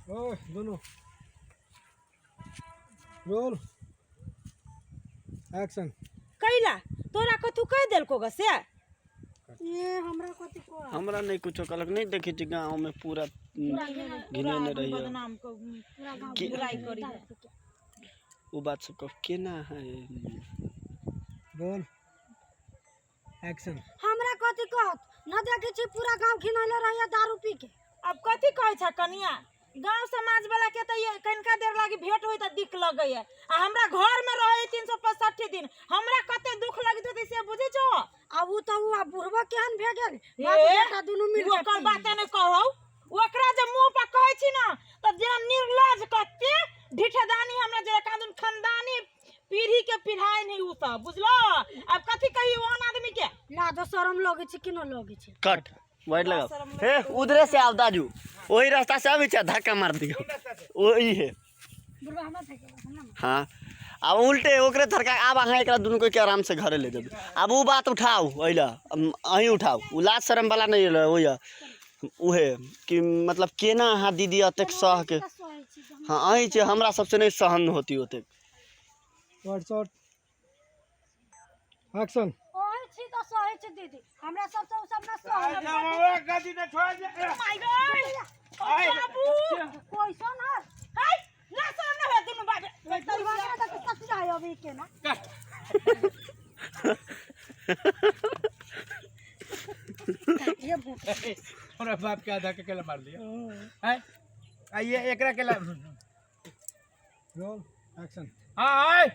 ओ दोनों roll action. कैला तोरा कथू कहि देलको ग से? ए हमरा कथी कह? हमरा नहीं कुछो कहलक। नहीं देखे छी गाँव में पूरा घिनेने रहिए। बदनाम क बुराई करी है। वो बात सब कह केना है। Roll action. हमरा कथी कहत? न देखै छी पूरा गांव घिनैले रहैया दारू पी के। अब कथी कहै छ कनिया? गांव समाज वाला के तऽ ये कनिका देर लागी भेंट होई तऽ दिक लगैया, आ हमरा घर में रहे 365 दिन हमरा कते दुख लगैत होतै से बुझै छौ? आ उ तऽ उ आ बुढ़बो केहन भए गेल, ए, बाप बेटा दुनू मिल के ओकर बाते नहि कहौ। ओकरा जे मुंह पर कहै छी ना तऽ जेना निर्लज कते ढिठेदानी हमरा जे कादुन खानदानी पीढ़ी के पीढ़ाई नहीं उ सब, बुझलो? अब कथी कही ओहन आदमी के? लाजो शरम लगै छै कि न लगै छै? कट वाइट लगाओ। हे उधरे से आओ दाजू, वही रास्ता से आबी छै, धक्का मार दियो वही है। बुढ़बा हमरा धक्का हमरा मार। हाँ अब उल्टे ओकरे थरका। आब अहाँ एकरा दुनू के आराम से घरे ले जेबै। आब उ बात उठाउ अइला, अहीं उठाउ, उ लाज शरम वाला नहीं अइला, ओहि उहे कि मतलब केना अहाँ दीदी एतेक सह के। हाँ अहीं छै, हमरा सबसे नहीं सहन होती ओतेक। Short short action. ओहि छी तऽ सहै छी दीदी, हमरा सबसे उ सब न सहै। गदी ने छोड़ दे। माय गई बाबू कैसन है? हाय ना शरम न होय दुनू बाप। बुढ़बा के तऽ सच्चाई अभी के ना। ये भूख हमरा बाप के आधा के केला मार दिया हैं। आइए एकरा केला। Roll action. हाँ आय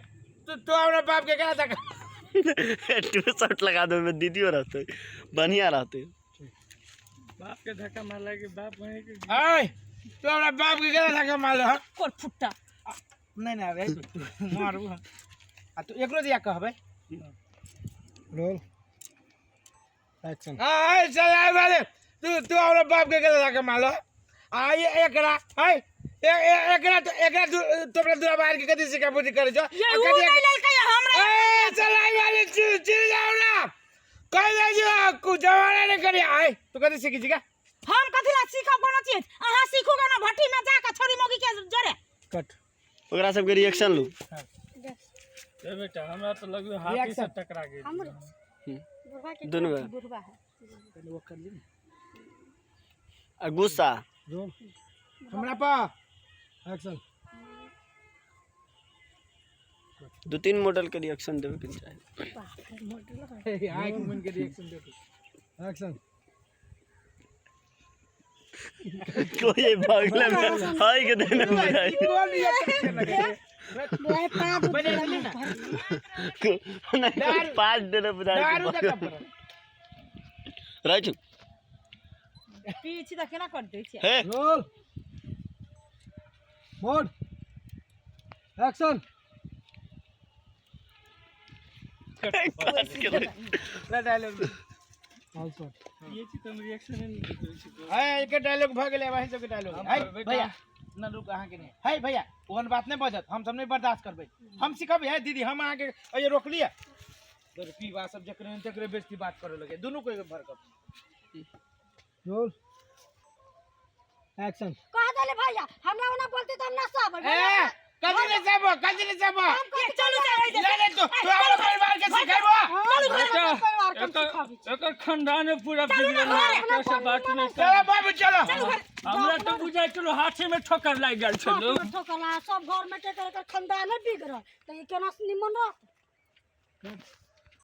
तू तू हमरा बाप के केला धक्का। टू शॉट लगा दो में दीदियो रहते बढ़िया रहते। बाप के धक्का मारला के बाप वहीं के। आय तू हमरा बाप के केला धक्का मारल हँ? कोर फुट्टा। नहीं नहीं अरे तू मारू हँ। आ तू एकरो दिया कहबै। Roll action. आय चल आय बारे तू तू हमरा बाप के केला धक्का मारल। आय एकरा आय एकरा तो एकरा तोरा दुरा बाहर के कथी सिखा बुझी करे छौ? ये उ नहीं लेलकै हमरा। ए चल आय बारे चिल चिल जाओ ना कह दे जो कुछ जमाना नहीं करी। आय तू कथी सीखी छी का? हम कथी ला सीखब कोनो चीज? अहाँ सीखू गे ना भट्टी में जाके छोरी मोगी के जरे। कट। ओकरा सबके रिएक्शन लू। ए बेटा हमरा तो लगो हाथी से टकरा गेल। हमरे बुढ़बा के दुनू बे। बुढ़बा है। आ गुस्सा। रोल हमरा पर एक्शन। दू तीन मॉडल के रिएक्शन देवे के चाही। आय के मन के रिएक्शन देखो। एक्शन। कोई बगल में हाय के देने बुझाई। कोन रिएक्शन लगे? बुढ़ा पाँच बने चली ना। नहीं पाँच देने बुझाई। दारू का कप रहै छी। पीछे तऽ केना कर दै छै? हे रोल मोड एक्शन। ला डायलॉग। All shot. ये चीज हम रिएक्शन नहीं देते छी। है एक डायलॉग भ गेलै, वही सबके डायलॉग है बेटा। भैया न रुक, अहाँके नहीं है भैया, ओहन बात नहीं बजत, हम सब नहीं बर्दाश्त करबै, हम सिखबै है दीदी, हम अहाँके अये रोकलियै पीवा सब जकरे ने तकरे बेइज्जती बात करे लगे दुनू कोई भरकब। Roll action. कह देले भैया हमरा ओना बोलते त हम ना सहबै। ए कथी नहीं सहबो, कथी नहीं सहबो? चलू चलू ले ले तू तू अपना परिवार के सिखेबो। चलू घर बेटा, अपना परिवार के हम एकर सिखाबै छी। एकर खानदान में पूरा बिगड़ल है, एकरा से बात नहीं कर। चलो बाबू चलो। हमरा तो बुझाइ छलो हाथे में ठोकर लागि गेल छलो। हाथ में ठोकर ला, सब घर में के एकर खानदान बिगड़ल त ई केना से निमन रहत?